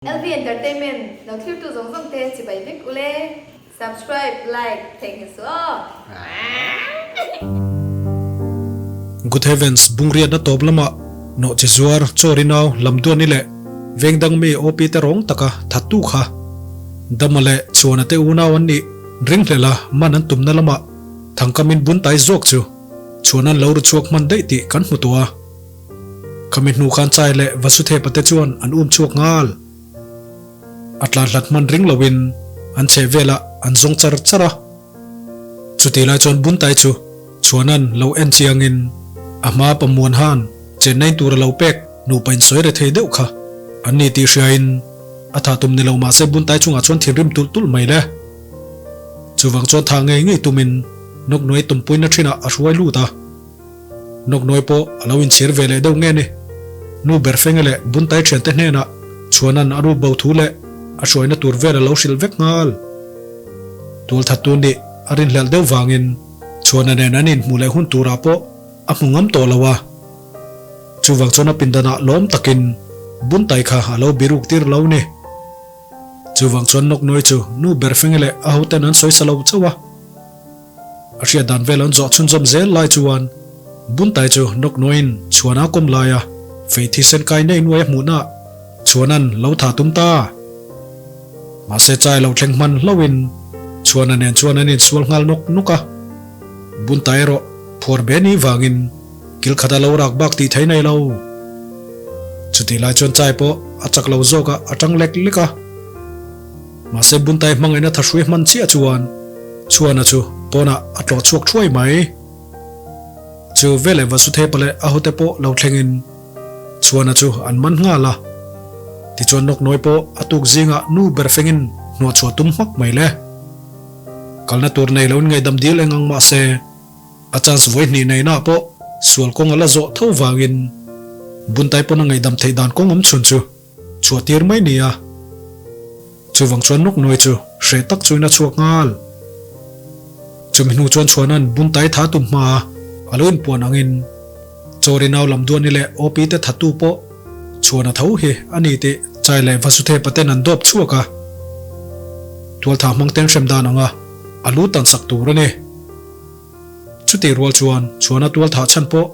LV Entertainment lo thlir tu zawng zawng te chibai vek ule. Subscribe, like theihnghilh suh aw. Good Heavens bungriatna tawp lamah nawhchi zuar chaw rinau lam duan i leh veng dang mi OP te rawng taka thattu kha Dama leh Chuana te unau an nih ringhlel a man an tumna lamah thangkamin bun tai zawk chu Chuanan lo ru chhuak hman daih tih kan hmu tawh a. Khami hnu khan Chai leh Vasuthepa te chuan an um chhuak nghal. A tlan hlat hman ring loin an chheh velah an zawng char char a. Chutih lai chuan Buntai chu Chhuanan lo en chiangin a hma pamuan han Chennai tur a lo pek nupa in sawi re thei deuh kha an ni tih hriain a tha tum ni lo mahse Buntai chungah chuan thinrim tulh tulh mai le. Chuvang chuan tha ngei ngei tumin Nawknuai tumpuina thinah a hruai lut a. Nawknawi pawh a lo inchhir ve leh deuh nge ni? Nu Berfenge leh Buntai thiante hnenah Chhuanan a ruk bo thu leh a hruaina tur vel a lo hrilh vek nghal. Tualthattu nih a rinhlelh deuh vangin Chhuana nen an inhmuh leh hun turah pawh a hmu ngam tawh lo a. Chuvang chuan a pindanah lawm takin Buntai kha a lo biruk tir lo ni. Chuvang chuan Nawknawi chu Nu Berfenge leh a hoten an sawi sa lo chauh a. A hriat dan vel an zawh chhunzawm zel lai chuan Buntai chu nawk nuaiin chhuan a kawm lai a, fei thisen kai nei nuai a hmuhna chhuanan lo tha tum ta. Mahse chai lo thleng hman hlauhin chhuana nen chuan an insual nghal nawk nawk a. Buntai erawh phuar be ni vangin kil khat a lo rak bak tih thei nei lo. Chutih lai chuan chai pawh a chak lo zawk a, a tang lek lek a. Mahse Buntai hmangaihna thahrui hman chiah chuan Chhuana chu pawnah a tlawh chhuak thuai mai. Chu veleh Vasuthepa leh a hote pawh lo thlengin Chhuana chu an man nghal a. Tichuan Nawknawi pawh a tuk zingah nu ber fengin hnuah chhuah tum hmak mai le. Kalna tur nei loin ngaihdam dil eng ang mahse a chance vawi hnih neihna pawh sual kawng a la zawh tho vangin Buntai pawn a ngaihdam theih dan kawng awm chhun chu Chhuah tir mai nia. Chuvang chuan nawk nuai chu hreh tak chuin a chhuak nghal. Chumi hnu chuan Chhuana'n Buntai tha tum hma a lo inpuan angin Chawri nau lam duani leh OP te thatu pawh Chhuana tho hi a ni tih Chai leh Vasuthepa ten an dawp chhuak a. Tualtha hmang ten hrem dan anga a lu tan sak tur a ni. Chutih rual chuan Chhuana tual thah chhan pawh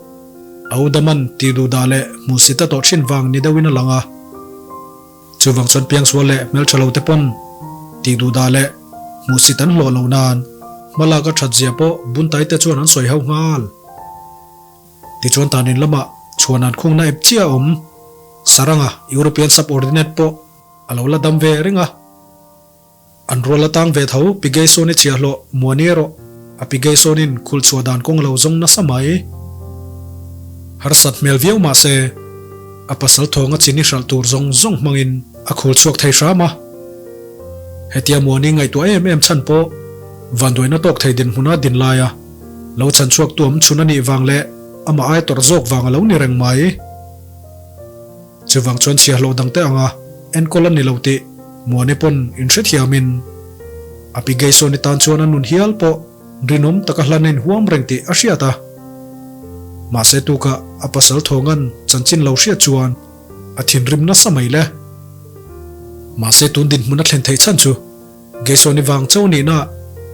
a u Daman tih duh dah leh hmuhsit a tawh thin vang ni deuhin a lang a. Chuvang chuan piangsual leh hmeltha lo te pawn tih duh dah leh hmuhsit an hlawh loh nan hmalak a that zia pawh Buntai te chuan an sawi ho nghal. Tichuan tanin lamah Chhuana'n khungna ep chiah a awm. Saranga European subordinate pawh a lo la dam ve reng a. An rual atang ve tho Pigeisoni chhiahhlawh Muani erawh a Pigeisonin khulh chhuah dan kawng lo zawng nasa mai. Harsat hmel viau mah se, a pasal thawnga chini hralh tur zawng zawng hmangin a khul chhuak thei hram a. Hetia Muani ngaihtuah em em chhan pawh vanduaina tawk thei dinhmuna din laia lo chhan chhuak tuam chhun a nih vang leh amah ai tawrh zawk vang a lo ni reng mai. Chuvang chuan chhiahhlawh dangte anga enkawl a ni lo tih Muani pawn inhrethiamin a pi Geisoni tan chuan a nun hial pawh rinawm taka hlan a inhuam reng tih a hriat a. Mahse tukah a pasal thawngan chanchin lo hriat chuan a thinrim nasa mai le. Mahse tun dinhmun a thlen theih chhan chu Geisoni vang chauh nihna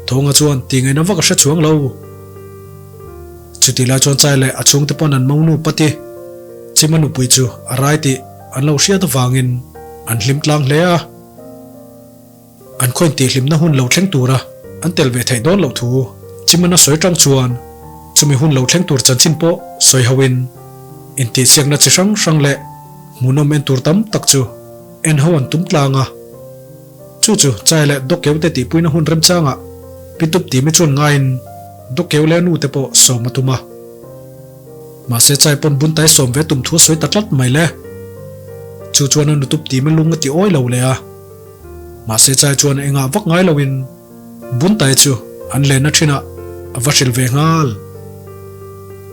thawnga chuan tih ngaihna vak a hre chuang lo. Chutih lai chuan Chai leh a chhungte pawn an monu pati Chima nupui chu a rai tih an lo hriat avangin an hlim tlang hle a. An khawiin tihhlimna hun lo thleng tura an tel ve theih dawn loh thu Chimana sawi tang chuan chumi hun lo thleng tur chanchin pawh sawi hoin intihsiakna chi hrang hrang leh hmuhnawm en tur tam tak chu en ho an tum tlang a. Chu chu Chai leh Dawkeu te tihpuina hun remchangah Pitup timi chuan ngaiin Dawkeu leh a nu te pawh sawm a tum a. Mahse Chai pawn Buntai sawm ve tum thu a sawi ta tlat mai le. Chu chuan a nutup timi lung a ti awi lo leh a. Mahse Chai chuan engah vak ngai loin Buntai chu an lenna thinah a va hrilh ve nghal.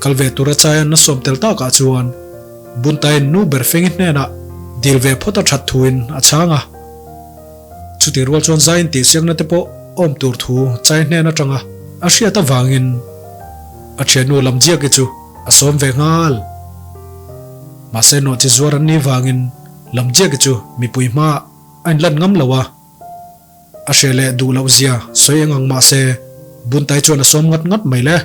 Kal ve tura Chai an na sawm tel takah chuan Buntaiin nu ber fengi hnenah dil ve phawt a that thuin a chhang a. Chutih rual chuan zai intihsiakna te pawh awm tur thu chai hnen atanga a hriat avangin a thiannu Lamjiaki chu a sawm ve nghal. Mahse nawhchi zuar an nih vangin Lamjiaki chu mipui hmaah. a inlan ngam lo a. A hre leh duh loh zia sawi eng ang mah se Buntai chuan a sawm ngat ngat mai le.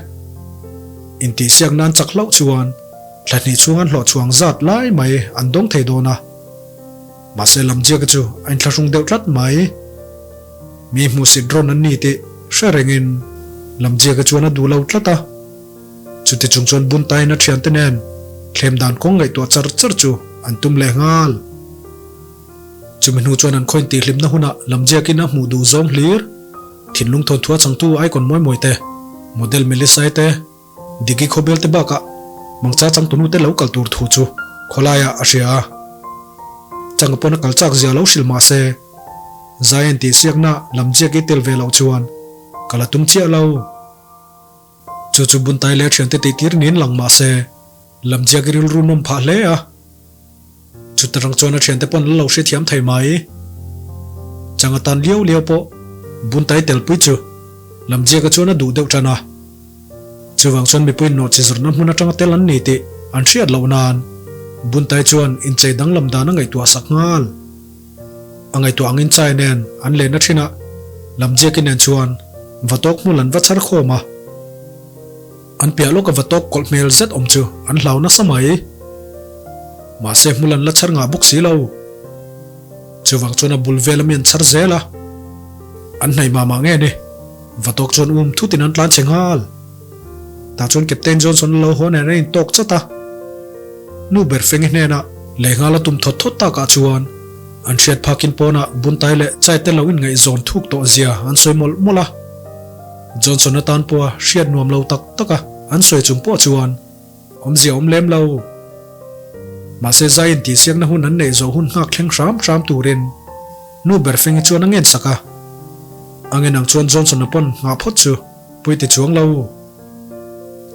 Intihsiak nan chak hlauh chuan thla hnih chhung an hlawh chhuang zat lai mai an dawng thei dawn a. Mahse Lamjiaka chu a inthlahrung deuh tlat mai. Mi hmuhsit rawn an ni tih hre rengin Lamjiaka chuan a duh lo tlat a. Chuti chung chuan Buntaiin a thiante nen thlem dan kawng ngaihtuah char char chu an tum leh nghal. Chumi hnu chuan an khawiin tihhlimna hunah Lamjiakin a hmuh duh zawng hlir. Thinlung thawnthu a changtu icon mawi mawi te, model Melissa-i te, Diki khawbel te bakah Mangcha changtunu te lo kal tur thu chu khawlaiah a hria a. Changa pawn a kal chak zia lo hrilh mah se, Zion tihsiakna Lamjiak i tel ve loh chuan ka la tum chiah lo. Chu chu Buntai leh a thiante tihtir niin lang mah se, Lamjiak i rilru nawm phah hle a. Chuta rang chuan a thiante pawn la lo hrethiam thei mai. Chang atan liau liau pawh Buntai telpui chu Lamjiaka chuan a duh deuh tan a. Chuvang chuan mipui nawhchi zawrhna hmun atanga tel an ni tih an hriat loh nan Buntai chuan inchei danglam dan a ngaihtuah sak nghal. A ngaihtuah angin chai nen an lenna thinah Lamjiaki nen chuan Vatawk hmul an va chhar khawm a. An piah lawka va tawk kawlh hmel zet awm chu an hlau nasa mai. Mahse hmul an la chhar ngah bawk si lo. Chuvang chuan a bul vel ami an chhar zel a. An hnaih mah mah nge ni? Va tawk chuan um thutin an tlan che nghal. Tah chuan Captain Johnson a lo haw nen a intawk chat a. Nu ber Fengi hnenah lehnghal a tum thawt thawt takah chuan an hriat phakin pawnah buntai leh chai te lo inngaihzawn thuk tawh zia an sawi mawlh mawlh a. Johnson atan pawha hriat nuam lo tak tak a an sawi chung pawh chuan awmzia awm lem lo. Mahse zai intihsiakna hun an neih zawh hun nghak thleng hram hram turin nu ber Fengi chuan a ngen sak a. A ngen ang chuan Johnson-a pawn nghah phawt chu pui ti chuang lo.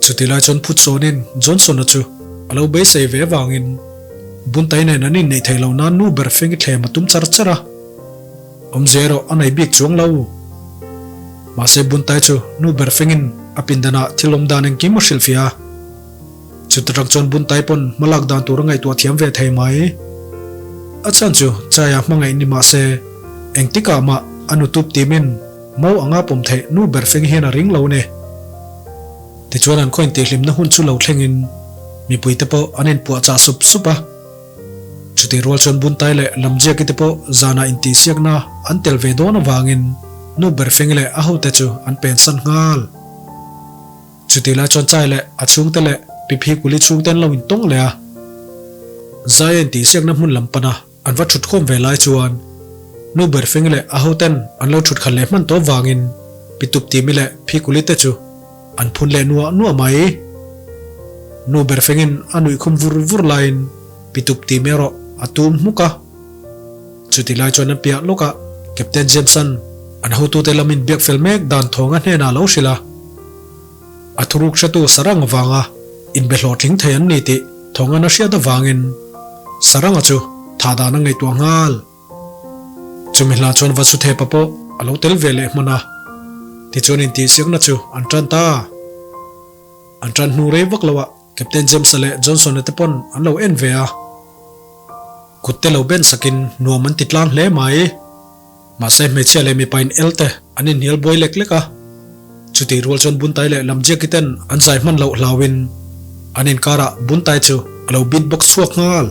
Chuti lai chuan phut sawnin Johnson-a chu a lo beisei ve avangin Buntai nen an inneih theih loh nan nu ber Fengi thlem a tum char char a. Awmzia erawh a nei bik chuang lo. Mahse Buntai chu nu ber fengin a pindanah thil awm dan engkim a hrilhfiah a. Chuta tang chuan Buntai pawn hmalak dan tur a ngaihtuah thiam ve thei mai. A chhan chu Chaya hmangaih ni mahse engtikah mah a nutup timin mo anga pawm theih nu ber feng hian a ring lo ni. Tichuan an khaw intihhlimna hun chu lo thlengin mipuite pawh an inpuahchah sup sup a. Chutih rual chuan Buntai leh Lamjiaki te pawh zanah intihsiakna an tel ve dawn avangin nu Berfengi leh a hote chu an pensan nghal. Chutih lai chuan Chai leh a chhungte leh Piphi Kuli chhungte an lo intawng leh a. Zaia intihsiakna hmun lam pana an va thut khawm ve lai chuan nu Berfengi leh a hoten an lo thut khat leh hman tawp vangin Pituptimi leh Phi Kuli te chu An phun leh nuah nuah mai. Nu ber fengin a nuih khum vur vur laiin Pitup ti mai erawh a tum hmuk a. Chuti lai chuan an piah lawkah Captain James-a'n an hotute lamin biak fel mek dan thawng a hnenah a lo hrilh a. A thuruk hretu Sarang avanga inbe hlawhtling thei an ni tih thawng an a hriat avangin Saranga chu thah dan a ngaihtuah nghal. Chumi hla chuan Vasuthepa pawh a lo tel ve leh hman a, tichuan intihsiakna chu an tan ta. An tan hnu rei vak loah Captain James-a leh Johnson-a te pawn an lo en ve a. Kut te lo ben sakin nuam an ti tlang hle mai. Mahse hmeichhia leh mipa in el te an inhnial buai lek lek a. Chutih rual chuan Buntai leh Lamjiaki ten an zai hman loh hlauin an inkarah Buntai chu a lo beatbox chhuak nghal.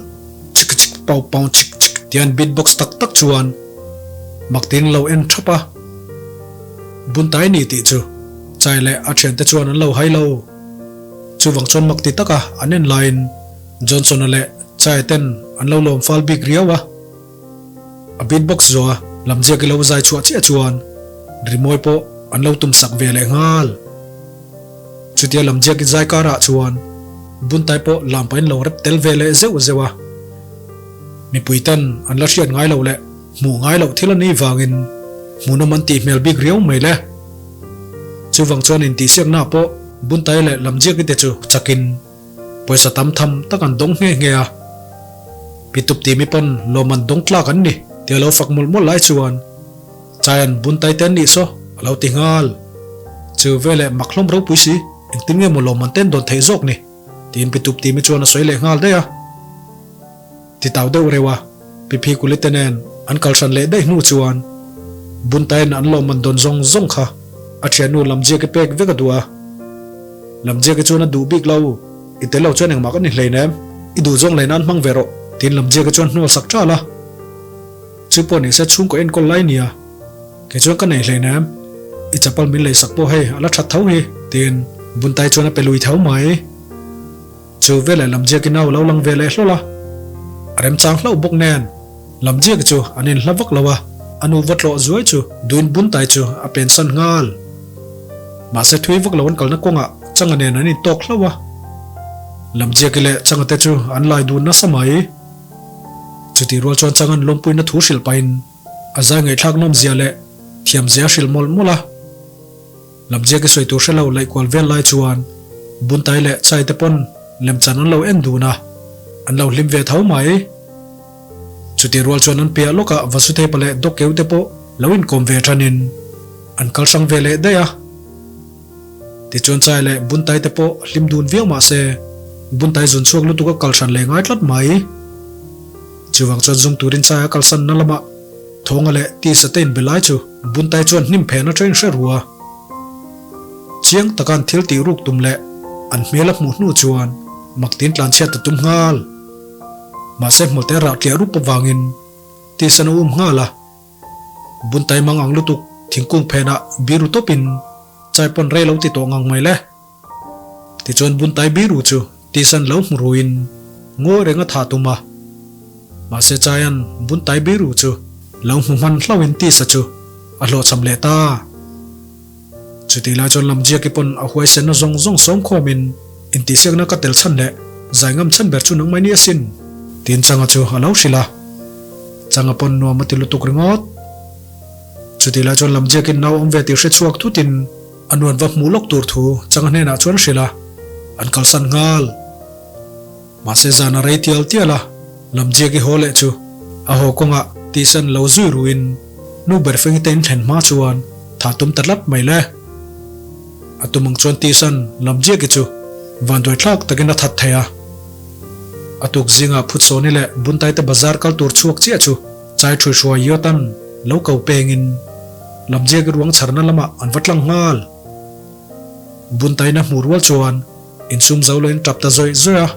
Chik chik pau pau chik chik tia an beatbox tak tak chuan mak tiin lo en thap a. Buntai ni tih chu Chai leh a thiante chuan an lo hai lo. Chuvang chuan mak ti taka an en laiin Johnson-a leh Chai ten an lo lawm fal bik riau a. A beatbox zawha Lamziak i lo zai chhuah chiah chuan rimawi pawh an lo tum sak ve leh nghal. Chutia Lamziak i zai karah chuan Buntai pawh lam pahin lo rep tel ve leh zeuh zeuh a. Mipui ten an la hriat ngai loh leh hmuh ngai loh thil a nih vangin hmuhnawm an tih hmel bik riau mai le. Chuvang chuan intihsiakna pawh Buntai leh Lamziak i te chu chakin Pawisa tam tham tak an dawng nghe nghe a, Pitup timi pawn lawm an dawng tlak an ni ti a lo fak mawlh mawlh lai chuan Chaian bun tai te an nih saw a lo ti nghal. Chu veleh mak hlawm ropui si, engtin nge maw lawm an ten dawn theih zawk ni? tiin Pitup timi chuan a sawi leh nghal daih a. Ti tau deuh reuh a, Piphi Kulite nen An kal hran leh daih hnu chuan Buntain an lawmman dawn zawng zawng kha a thiannu Lamziaki pek vek a duh a. Lamziaki chuan a duh bik lo, I tel lo chuan engmah ka ni hleinem, i duh zawng leh nan hmang ve rawh, tiin Lamziaki chuan hnual sak ṭal a. Chu pawh nise chhungkaw enkawl lai nia, kei chuan ka nei hleinem, i chapal min leisak pawh hei a la ṭhat tho hi, tiin Buntai chuan a pe lui tho mai. Chu veleh Lamziaki nau lo lang ve leh hlawl a, a remchang hlauh bawk nen Lamziaki chu an inhla vak lo a, a nu va tlawh zuai chu duin Buntai chu a pensan nghal. Mahse thui vak lo an kalna kawngah Changa nen an intawk hlauh a, Lamziaki leh Changa te chu an lai dun nasa mai. Chutih rual chuan Changa'n lawmpuina thu hrilh pahin a zai ngaihthlak nawmzia leh thiamzia a hrilh mawlh mawlh a. Lamziak i sawi tur hre lo laih kual vel lai chuan Buntai leh Chai te pawn lemchan an lo en dun a, an lo hlim ve tho mai. Chutih rual chuan an piah lawkah Vasuthepa leh Dawkkeu te pawh lo inkawm ve thanin an kal hrang ve leh daih a. Tichuan Chai leh Buntai te pawh hlim dun viau mah se Buntai zun chhuak lutuk a kal hran leh ngai tlat mai. Chuvang chuan zung turin Chai a kalsanna lamah Thawnga leh Tisa te inbe lai chu Buntai chuan hnim phen atangin hre ru a. Chiang taka an thil tih ruk tum leh an hmel a hmuh hnu chuan Maktin tlanchhiat a tum nghal. Mahse hmulte rah tliah rup avangin Tisan a um nghal a. Buntai mang ang lutuk thingkung phenah biru tawpin chai pawn rei lo ti tawh ngang mai le. Tichuan Buntai biru chu Tisan lo hmu ruin ngawi reng a thah tum a. Mahse Chaian Buntai biru chu lo hmu hman hlauhin Tisa chu a hlawhchham leh ta. Chutih lai chuan Lamziaki pawn a huaisenna zawng zawng sawm khawmin intihsiakna ka tel chhan leh zai ngam chhan ber chu nangmah ni asin tiin Changa chu a lo hrilh a. Changa pawn nuam a ti lutuk ringawt. Chutih lai chuan Lamziakin nau awm ve tih hre chhuak thutin a nuan va hmuh lawk tur thu Changa hnenah chuan hrilh a, an kalsan nghal. Mahse zan a rei tial tial a, Lamziaki haw leh chu a haw kawngah tihsan lo zui ruin nu ber fengi te in thlen hma chuan thah tum ta tlat mai le. A tum ang chuan tihsan Lamziaki chu vanduai thlak takin a that thei a. A tuk zingah Phutsawni leh Buntaite bazar kal tur chhuak chiah chu Chai thui hruai Yotan lo ko pengin Lamziaki ruang chharna lamah an va tlang nghal. Buntaina hmuh rual chuan Insum zo lo in tap ta zawih zawih a,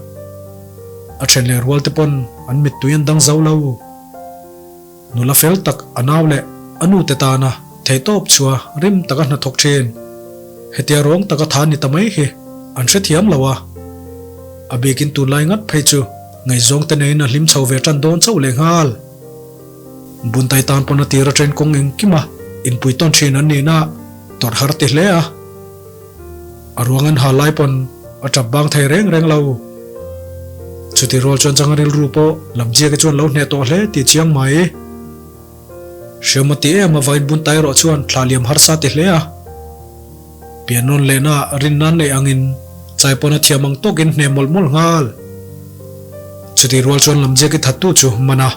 a then leh rual te pawn an mittui an dang zo lo. Nula fel tak a nau leh a nu te tana theihtawp chua rim taka hnathawk thin. Hetia rawng taka tha ni ta mai hi an hrethiam lo a, a bikin tunlai ngat phei chu ngaihzawng te neiin a hlim chho ve tan dawn chauh leh nghal. Buntai tan pawn a tir a train kawng engkim a inpui tawn thin an nihna tawrh har ti hle a. A ruang an ha lai pawn a tap bang thei reng reng lo. Chuti rual chuan changa rilru pawh Lamziaka chuan lo hneh tawh hle tih chiang mai. Hriam a ti em a vain bun tai erawh chuan thla liam harsa ti hle a. Piannawn lehna rin nan neih angin chai pawn a thiam ang tawkin hneh mawlh mawlh nghal. Chuti rual chuan Lamziaki thattu chu man a,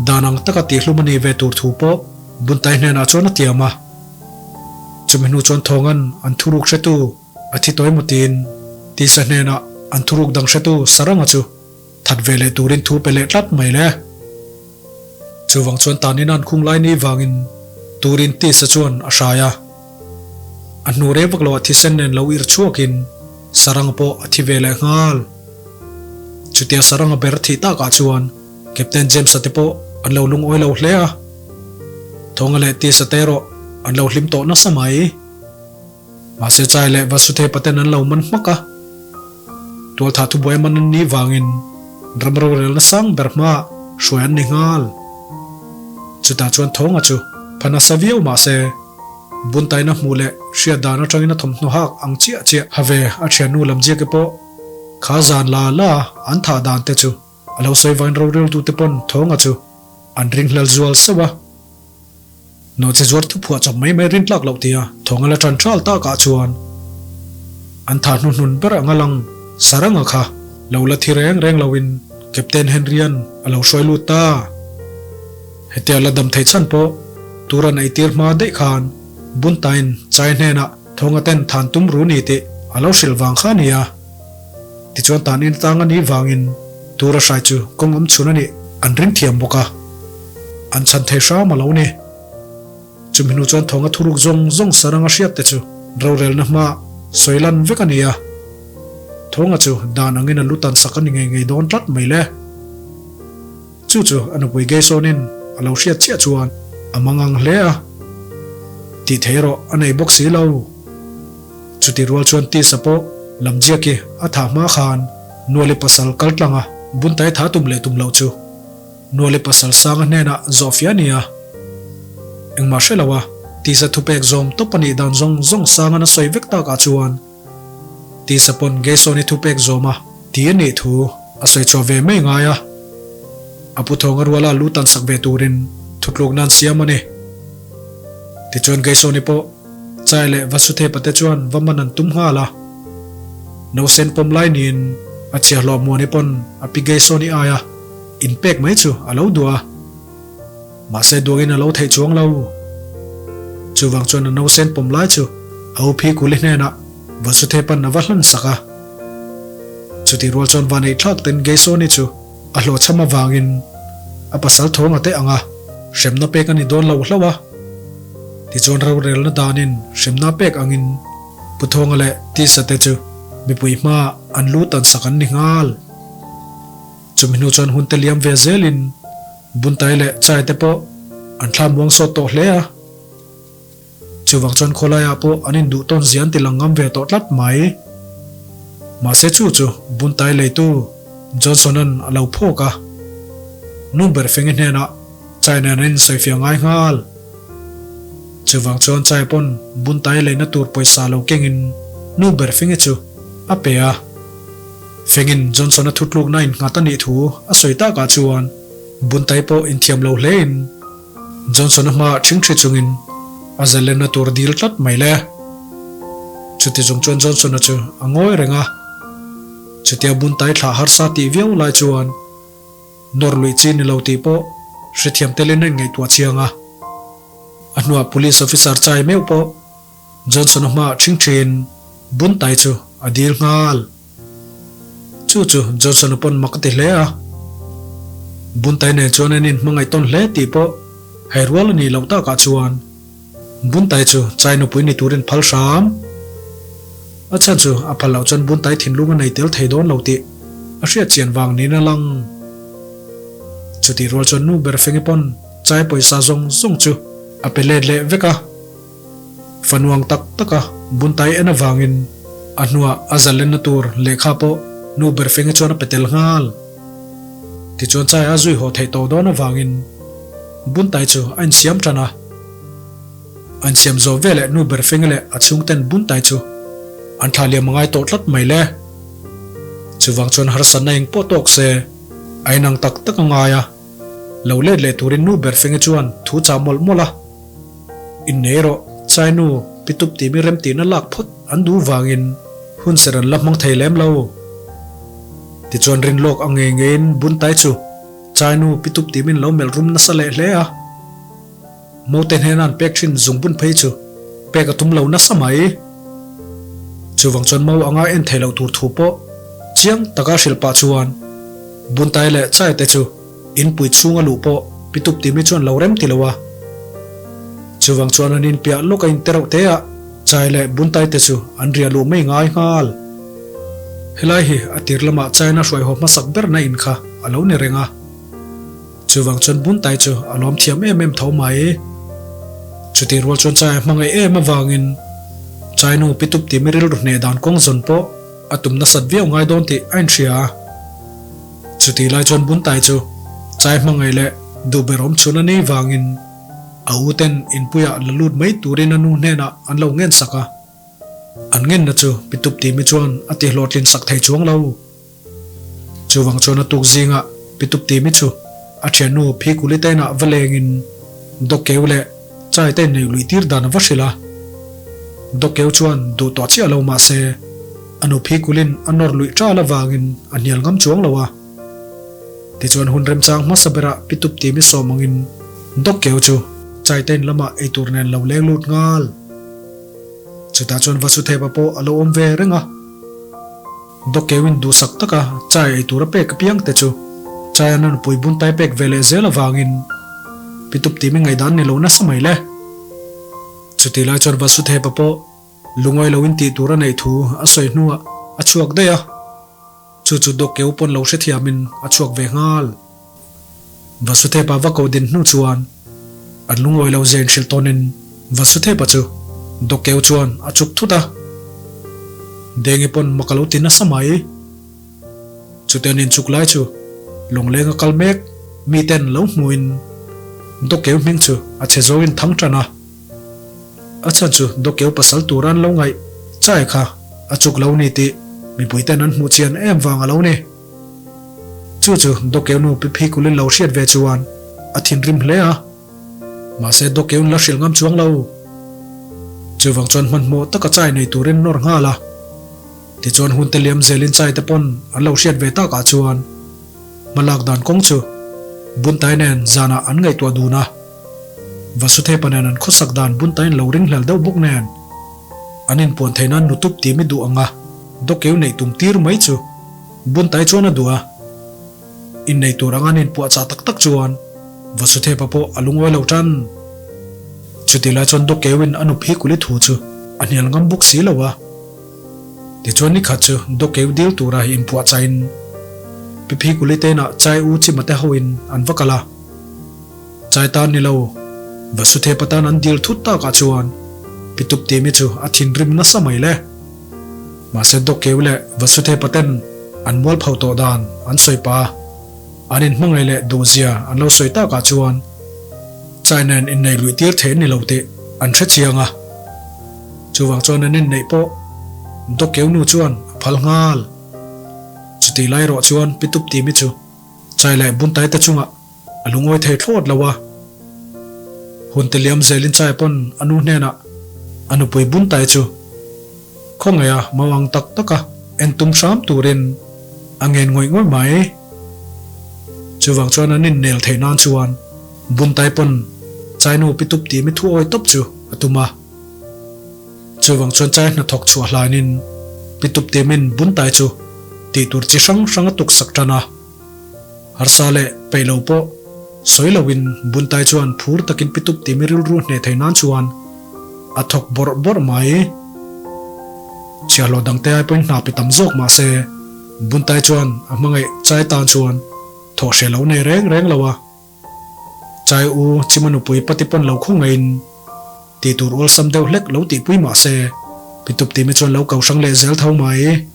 dan ang taka tihhlum a nih ve tur thu pawh Buntai hnenah chuan a tiam a. Chumi hnu chuan Thawnga'n an thuruk hretu a thi tawi maw tiin Tisa hnenah an thuruk dang hretu Saranga chu that ve leh turin thu pe leh tlat mai le. Chuvang chuan tanin an khung lai ni vangin turin Tisa chuan a hrai a. A hnu rei vak loah thisen nen lo ir chhuakin Saranga pawh a thi ve leh nghal. Chutia Saranga ber thih takah chuan Captain James-a te pawh an lo lungawi lo hle a. Thawnga leh Tisa te erawh an lo hlim tawh nasa mai. Mahse Chai leh Vasuthepa ten an lo man hmak a. Tualthah thubuai man an nih vangin ram rorelna sang ber hmaah hruai an ni nghal. Chutah chuan Thawnga chu pha nasa viau mahse Buntaina hmuh leh hriat dan atangin a thawmhnaw hak ang chiah chiah ha ve a thiannu Lamziaki pawh kha zan la la an thah dan te chu A lo sawi vain roreltute pawn Thawnga chu an ringhlel zual sauh a. Nawhchi zuar thuphuah chawp mai mai rintlak loh tia Thawnga la tan ṭhal takah chuan an thah hnuhnun ber anga lang Saranga kha lo la thi reng reng loin Captain Henry-a'n a lo hruai lut ta. Hetia la dam thei chhan pawh Turan eitir hma daih khan Buntain Chai hnenah Thawnga ten than tum ru ni tih a lo hrilh vang kha a ni a. Tichuan tan in tang a nih vangin tura hrai chu kawng awm chhun a nih an ring thiam bawk a. an chhan thei hram a lo ni. Chumi hnu chuan thawnga thuruk zawng zawng saranga hriat te chu rorelna hma sawi lan vek a ni a. Thawnga chu dan angin a lu tan sak a ni ngei ngei dawn tlat mai le. Chu chu a nupui Geisawnin a lo hriat chiah chuan a mangang hle a. Tih thei erawh a nei bawk si lo. Chuti rual chuan tisa pawh Lamziaki a thah hma khan Nuali pasal kal tlanga buntai tha tum leh tum loh chu Nuali pasal Sanga hnenah zawhfiah a ni a. Engmah hre lo a, tisa thupek zawm tawp a nih dan zawng zawng Sanga'n a sawi vek takah chuan tisa pawn Geisawni thupek zawm a ti a nih thu a sawi chhuah ve mai ngai a. A pu thawnga ruala lu tan sak ve turin thutlukna an siam a ni. Tichuan Geisawni pawh Chai leh Vasuthepa te chuan va man an tum nghal a. Nausen pawm lai niin a chhiahhlawh Muani pawn a pi Geisawni aia inpek mai chu a lo duh a. Mahse duangin a lo theih chuang lo. Chuvang chuan a nausen pawm lai chu a u phi Kuli hnenah Vasuthepa'n a va hlan sak a. Chutih rual chuan va neih thlak ten Geisawni chu a hlawhchham avangin a pasal thawnga te anga hremna pek a ni dawn lo hlauh a. Tichuan rorelna danin hremna pek angin Pu Thawnga leh Tisa te chu mipui hmaah an lu tan sak an ni nghal. Chumi hnu chuan hun te liam ve zelin Buntai leh Chai te pawh an thla muang sawt tawh hle a. Chuvang chuan khawlaiah pawh an induh tawn zia an ti lang ngam ve tawh tlat mai. Mahse chu chu Buntai leitu Johnson-a'n a lo phawk a. Nu ber Fengi hnenah Chai nen an insawifiah ngai nghal. Chuvang chuan Chai pawn Buntai leina tur pawisa lo kengin nu ber Fengi chu a pe a. Fengin Johnson-a thutlukna innghat a nih thu a sawi takah chuan Buntai pawh inthiam lo hlein Johnson-a hmaah ṭhingṭhi chungin a zalenna tur dil tlat mai le. Chuti chung chuan Johnson-a chu a ngawi reng a. Chutia Buntai thlah harsa tih viau lai chuan nawr luih chi ni lo tih pawh hrethiam telin a inngaihtuah chiang a. A hnuah Police Officer chai meuh pawh Johnson-a hmaah ṭhingṭhiin Buntai chu a dil nghal. Chu chu Johnson-a pawn mak a ti hle a. Buntai nen chuan an inhmangaih tawn hle tih pawh hei rual a nih loh takah chuan Buntai chu chai nupui ni turin phal hram. A chhan chu a phal loh chuan Buntai thinlung a nei tel thei dawn lo tih a hriat chian vang niin a lang. Chutih rual chuan nu ber Fengi pawn chai pawisa zawng zawng chu a pe let leh vek a. Fanuang tak taka Buntai en avangin a hnuah a zalenna tur lehkha pawh nu ber Fengi chuan a pe tel nghal. Tichuan chai a zui haw theih tawh dawn avangin Buntai chu a insiam tan a. A insiam zawh veleh nu ber Fengi leh a chhungten Buntai chu an thlah liam a ngai tawh tlat mai le. Chuvang chuan harsatna eng pawh tawk se a inang tak tak a ngai a, lo let leh turin nu ber Fengi chuan thu chah mawlh mawlh a. Innei erawh Chai nu pitup timi remtihna lak phawt an duh vangin hun ser an la hmang thei lem lo. Tichuan rinlawk a ngei ngeiin Buntai chu Chai nu pitup timin lo melh rum nasa leh hle a. Mote hnena an pek thin zungbun phei chu pek a tum lo nasa mai. Chuvang chuan Mo anga en thei loh tur thu pawh chiang taka hrilh pah chuan Buntai leh Chai te chu Inpui chhunga luh pawh pitup timi chuan lo rem ti lo a. Chuvang chuan an inpiah lawk a inte reuh te a, Chai leh Buntai te chu an riah luh mai ngai nghal. Helai hi a tir lamah China hruaihaw hmasak berna in kha a lo ni reng a. Chuvang chuan Buntai chu a lawm thiam em em tho mai. Chutih rual chuan Chai a hmangaih em avangin Chai nu pitup timi rilru hneh dan kawng zawn pawh a tum nasat viau ngai dawn tih a inhria a. Chutih lai chuan Buntai chu chai hmangaih leh duh ber awm chhun a nei vangin a u ten inpuiah la lut mai turin a nu hnenah an lo ngen sak a. An ngenna chu Pitup timi chuan a ti hlawhtlin sak thei chuang lo. Chuvang chuan a tuk zingah Pitup timi chu a thiannu Phikuli te inah va lengin Dawkkeu leh Chai te inneih luih tir dan a va hrilh a. Dawkkeu chuan duh tawh chiah lo mahse, A nu phikulin a nawr luih ṭal avangin a hnial ngam chuang lo a. Tichuan hun remchang hmasa berah pitup timi sawm angin Dawkkeu chu Chaitein lamah eitur nen lo leng lut nghal. Chutah chuan Vasutheva pawh a lo awm ve reng a. Dawkkeuin duhsak taka chai eitur a pek apiang te chu Chai an nunpui buntai pek ve leh zel avangin. Pitup timi ngaihdan ni lo nasa mai le. Chutih lai chuan Vasuthepa pawh lungawi loin tih tur a neih thu a sawi hnuah a chhuak daih a. Chu chu Dawkkeu pawn lo hrethiamin a chhuak ve nghal. Vasuthepa va ko din hnu chuan an lungawi lo zia inhrilh tawnin Vasuthepa chu Dawkkeu chuan a chuk thut a. Dengi pawn mak a lo ti nasa mai. Chute an inchuk lai chu lawngleng a kal mek miten lo hmuhin Dawkkeu hming chu a chhe zawngin thang tan a. A chhan chu Dawkkeu pasal tura an lo ngaih chai kha a chuk lo ni tih mipuiten an hmuh chian em vang a lo ni. Chu chu Dawkkeu nu Pi Phikulin lo hriat ve chuan a thinrim hle a. Mahse Dawkkeu la hrilh ngam chuang lo. Chuvang chuan hmanhmawh taka chai nei turin nawr nghal a. Tichuan hun te liam zelin chai te pawn an lo hriat ve takah chuan hmalak dan kawng chu Buntai nen zanah an ngaihtuah dun a. Vasuthepa nen an khawsak dan Buntaiin lo ringhlel deuh bawk nen an inpuan theih nan nutup ti mi duh anga Dawkeu neih tum tir mai chu Buntai chuan a duh a. Innei tur anga an inpuahchah tak tak chuan Vasuthepa pawh a lungawi lo tan. Chutih lai chuan Dawkeuin a nuphi kuli thu chu a hnial ngam bawk si lo a. Tichuan nikhat chu Dawkeu dil tura inpuahchaiin Piphi kuli tenah Chai U Chima te hoin an va kal a. Chai tan ni lo, Vasuthepa tan an dil thut takah chuan Pitup timi chu a thinrim nasa mai le. Mahse Dawkeu leh Vasuthepa ten an mualpho tawh dan an sawi pa. An inhmangaih leh duhzia an lo sawi takah chuan Chai nen innei luih tir thei an ni lo tih an hre chiang a. Chuvang chuan an inneih pawh Dawkeu nu chuan a phal nghal. Chutih lai erawh chuan Pitup timi chu Chai leh Buntai te chungah a lungawi thei thlawt lo a. Hun te liam zelin Chai pawn a nu hnenah a nupui Buntai chu khawngaih a mau ang tak tak a en tum hram turin a ngen ngawih ngawih mai. Chuvang chuan an innel theih nan chuan Buntai pawn Chai nu Pitup timi thu awi tawp chu a tum a. Chuvang chuan chai hnathawk chhuah hlanin Pitup timin Buntai chu tih tur chi hrang hrang a tuksak tan a. Harsa leh peih lo pawh sawi loin Buntai chuan phur takin Pitup timi rilru hneh thei nan chuan a thawk bawrh bawrh mai. Chhiahhlawh dangte ai pawhin hna pe tam zawk mah se Buntai chuan a hmangaih chai tan chuan thawh hreh lo nei reng reng lo a. Chai u Chima nupui pati pawn lo khawngaihin tih tur awlsam deuh hlek lo tihpui mah se, Pitup timi chuan lo ko hrang leh zel tho mai.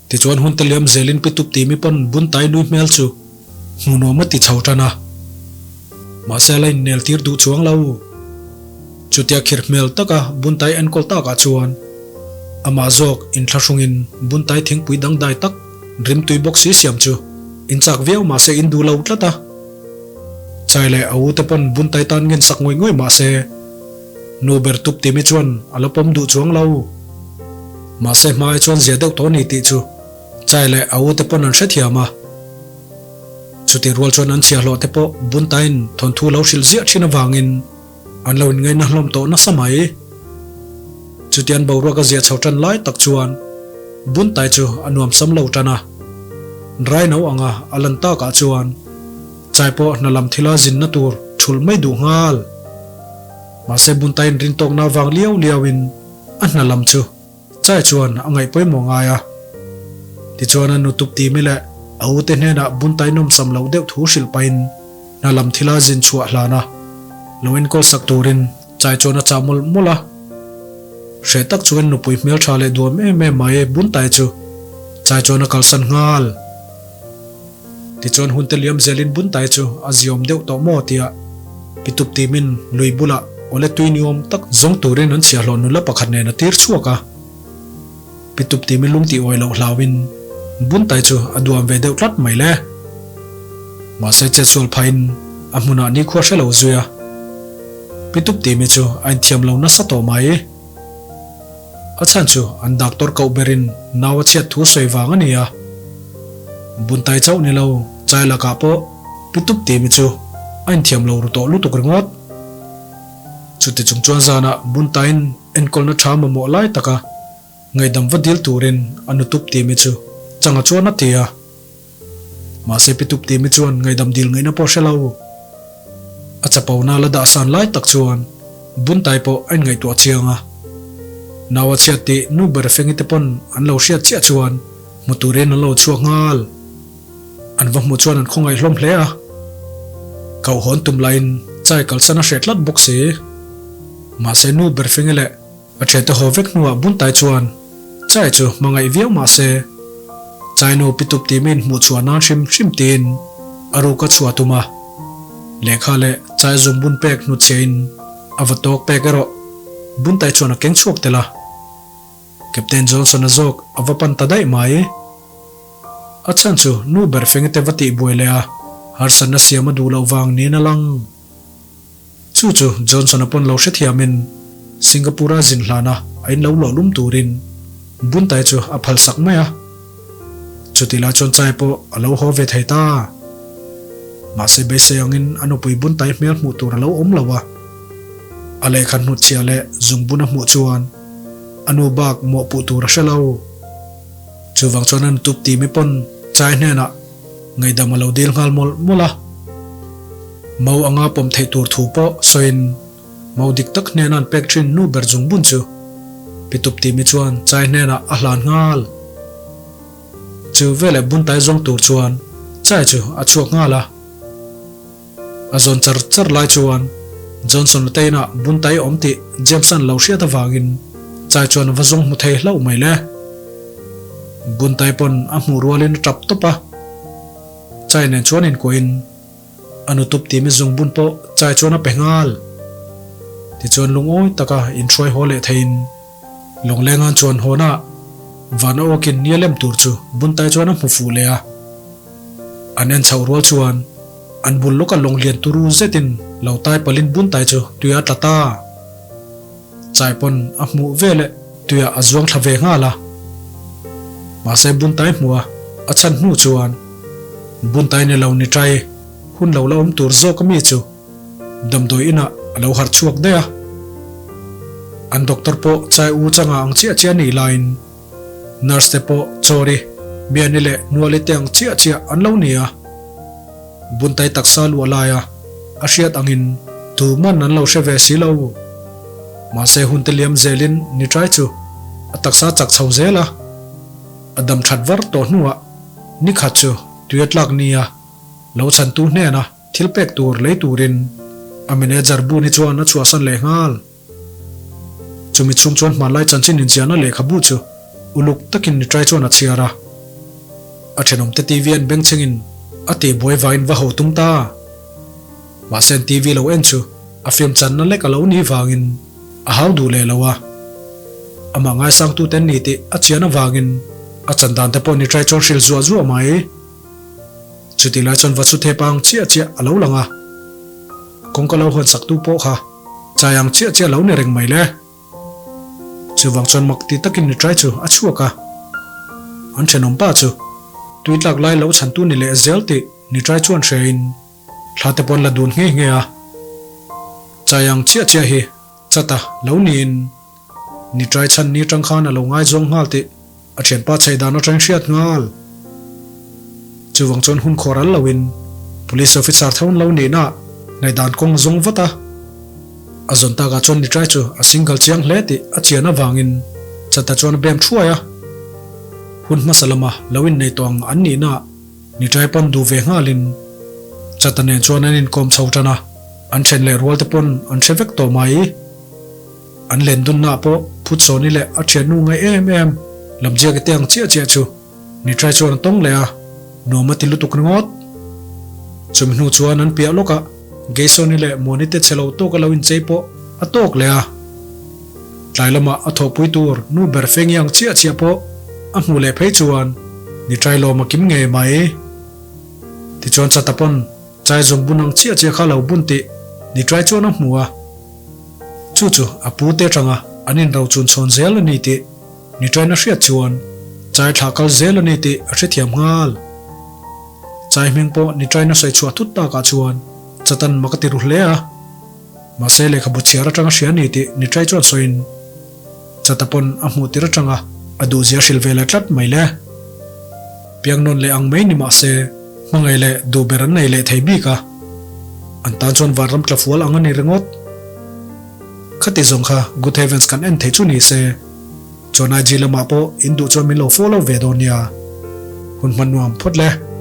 Tichuan hun te liam zelin Pitup timi pawn Buntai nui hmel chu hmuhnawm a ti chho tan a. Mahse a la innel tir duh chuang lo. Chutia khir hmel taka Buntai enkawl takah chuan amah zawk inthlahrungin Buntai thingpui dangdai tak rimtui bawk si siam chu inchak viau mahse in duh lo tlat a. Chai leh a u te pawn Buntai tan ngen sak ngawih ngawih mahse nu ber tup timi chuan a la pawm duh chuang lo. Mahse hmai chuan zia deuh tawh a ni tih chu Chai leh a u te pawn an hrethiam a. Chutih rual chuan an chhiahhlawh te pawh Buntaiin thawnthu lo hrilh ziah thin avangin an lo inngaihna hlawm tawh nasa mai. Chutian boruak a ziah chho tan lai tak chuan Buntai chu a nuam sam lo tan a. Raino anga a lan takah chuan Chai pawh hna lam thila zinna tur thulh mai duh nghal. Mahse Buntaiin rintawkna avang liau liauin a hna lam chu Chai chuan a ngaih pawimawh ngai a. Tichuan a nutup timi leh a ute hnenah Buntai nawmsam loh deuh thu hrilh pahin hna lam thila zin chhuah hlan a, lo enkawl sak turin Chai chuan a chah mawlh mawlh a. Hreh tak chungin nupui hmeltha leh duam em em mai Buntai chu Chai chuan a kalsan nghal. Tichuan hun te liam zelin Buntai chu a ziawm deuh tawh maw tia Pitup timin lui bulah awle tui ni awm tak zawng turin an chhiahhlawh nula pakhat nen a tir chhuak a. Pitup timin lung tih awi loh hlauin Buntai chu a duam ve deuh tlat mai le. Mahse chetsual phain a hmunah nikhua hre lo zui a. Pitup timi chu a inthiam lo nasa tawh mai. A chhan chu an doctor koh berin nau a chhiat thu sawi vang a ni a. Buntai chauh ni lo, chai lakah pawh Pitup timi chu a inthiam lo ru tawh lutuk ringawt. Chuti chung chuan zanah Buntaiin enkawlna tha mamawh lai taka ngaihdam va dil turin a nutup timi chu changa chuan a ti a. Mahse Pitup timi chuan ngaihdam dil ngaihna pawh a hre lo. A chapona la dah san lai tak chuan Buntai pawh a inngaihtuah chiang a. Nau a chhiat tih nu ber fengi te pawn an lo hriat chiah chuan hmu turin an lo chhuak nghal. An va hmuh chuan an khawngaih hlawm hle a. Kauhawn tum laiin chai kalsan a hreh tlat bawk si. Mahse nu ber fengi leh A thiante haw vek hnuah Buntai chuan Chai chu hmangaih viau mah se, Chai nu pitup tih min hmuh chhuah nan hrim hrim tiin a ruk a chhuah tum a. Lehkha leh Chai zum bun pek hnutchhiahin a va tawk pek erawh Buntai chuan a keng chhuak tel a. Captain Johnson-a zawk a va pan ta daih mai. A chhan chu nu ber fengete va tih buai leh a harsatna siam a duh loh vang niin a lang. Chu chu Johnson-a pawn lo hrethiamin Singapore-a zin hlana a in lo luah lum turin Buntai chu a phal sak mai a. Chutih lai chuan chai pawh a lo haw ve thei ta. Mahse beisei angin a nupui Buntai hmel hmuh tur a lo awm lo a. A lehkha hnutchhiah leh zungbun a hmuh chuan a nu bak mawhpuh tur a hre lo. Chuvang chuan a nutup timi pawn chai hnenah Ngaihdam a lo dil nghal mawlh mawlh a. Mau anga pawm theih tur thu pawh sawiin mau dik tak hnena an pek thin nu ber zung bun chu Pitup timi chuan chai hnenah a hlan nghal. Chu veleh buntai zawng tur chuan chai chu a chhuak nghal a. A zawn char char lai chuan Johnson Lateinah buntai awm tih James-a'n lo hriat avangin chai chuan a va zawng hmu thei hlauh mai le. Buntai pawn a hmuh rualin a tap tawp a, chai nen chuan inkuahin a nutup timi zungbun pawh chai chuan a pe nghal. Tichuan lungawi taka inhruai haw leh theiin Lawnglenga'n chuan hawnah van a awkin nia lem tur chu Buntai chuan a hmu fuh leh a. An en chhoh rual chuan an bul lawka lawng lian turu zetin lo tai palin Buntai chu tuia tla ta. Chai pawn a hmuh veleh tuiah a zuang thla ve nghal a. Mahse Buntai hmuh a a chhan hnu chuan Buntai ni lo ni tai hun lo la awm tur zawk ami chu damdawi inah a lo harh chhuak daih a. An doctor pawh chai u changa ang chiah chiah nih laiin nurse te pawh Chawri, Miani leh Nuali te ang chiah chiah an lo ni a. Buntai taksa luah laia a hriat angin tuman an lo hre ve si lo. Mahse hun te liam zelin ni tai chu a taksa chak chho zel a. A dam that var tawh hnuah nikhat chu tui a tlak nia lo chhantu hnena thil pek tur lei turin a manager buni chuan a chhuahsan leh nghal. Chumi chhung chuan hmanlai chanchin inziahna lehkhabu chu uluk takin nitrai chuan a chhiar a. A thenawmte TV an bengchhengin a tihbuai vangin va ho tum ta. Mahse an TV lo en chu a film channa lek a lo nih vangin a hau duh leh lo a. Amah ngaisangtute an ni tih a chian avangin a chan dan te pawh nitrai chuan hrilh zuah zuah mai. Chutih lai chuan va chu thep ang chiah chiah a lo lang a. Kawngka lo hawn saktu pawh kha chai ang chiah chiah lo ni reng mai le. Chuvang chuan mak ti takin nitrai chu a chhuak a. An thenawm pa chu tui tlak lai lo chhantu ni leh zel tih nitrai chuan hrein thla te pawn la dun nghe nghe a. Chai ang chiah chiah hi chata lo niin nitrai chhan ni tang khan a lo ngaizawng nghal tih A thianpa chhei dan atang hriat nghal. Chuvang chuan hun khawr al loin Police officer tho an lo nihna ngaihdan kawng a zawng vat a. A zawn takah chuan nitrai chu a single chiang hle tih a chian avangin Chata chuan a bem thuai a. Hun hmasa lama lo innei tawh ang an nihna nitrai pawn duh ve nghalin Chata nen chuan an inkawm chho tan a, an then leh rual te pawn an hre vek tawh mai. An len dunna pawh Phutsawni leh a thiannu ngai em em Lamziaka te ang chiah chiah chu Nitrai chuan a tawng leh a, nuam a ti lutuk ringawt. Chumi hnu chuan an piah lawkah Geisawni leh Muani te chhe lo tawk a lo inchei pawh a tawk leh a. Tlai lamah a thawhpui tur nu ber Fengi ang chiah chiah pawh a hmuh leh phei chuan Nitrai lawm a kim ngei mai. Tichuan Chata pawn Chai zawng bun ang chiah chiah kha lo bun tih Nitrai chuan a hmu a. Chu chu a pu te atanga an inro chun chhawn zel a ni tih Nitrain a hriat chuan Chai thlah kal zel a ni tih a hrethiam nghal. Chai hming pawh Nitrain a sawi chhuah thut takah chuan Chatan mak a ti ru hle a. Mahse lehkhabu chhiar atanga hria a ni tih Nitrai chuan sawiin Chata pawn a hmuh tir atanga a duhzia a hrilh ve leh tlat mai le. Piang nawn leh ang mai ni mahse hmangaih leh duh ber an nei leh thei bik a. An tan chuan vanram tla fual ang a ni ringawt. Khati zawng kha Good Heavens kan en thei chu ni se. Chuan IG lamah pawh in duh chuan min lo follow ve dawn nia. Hun hman nuam phawt le.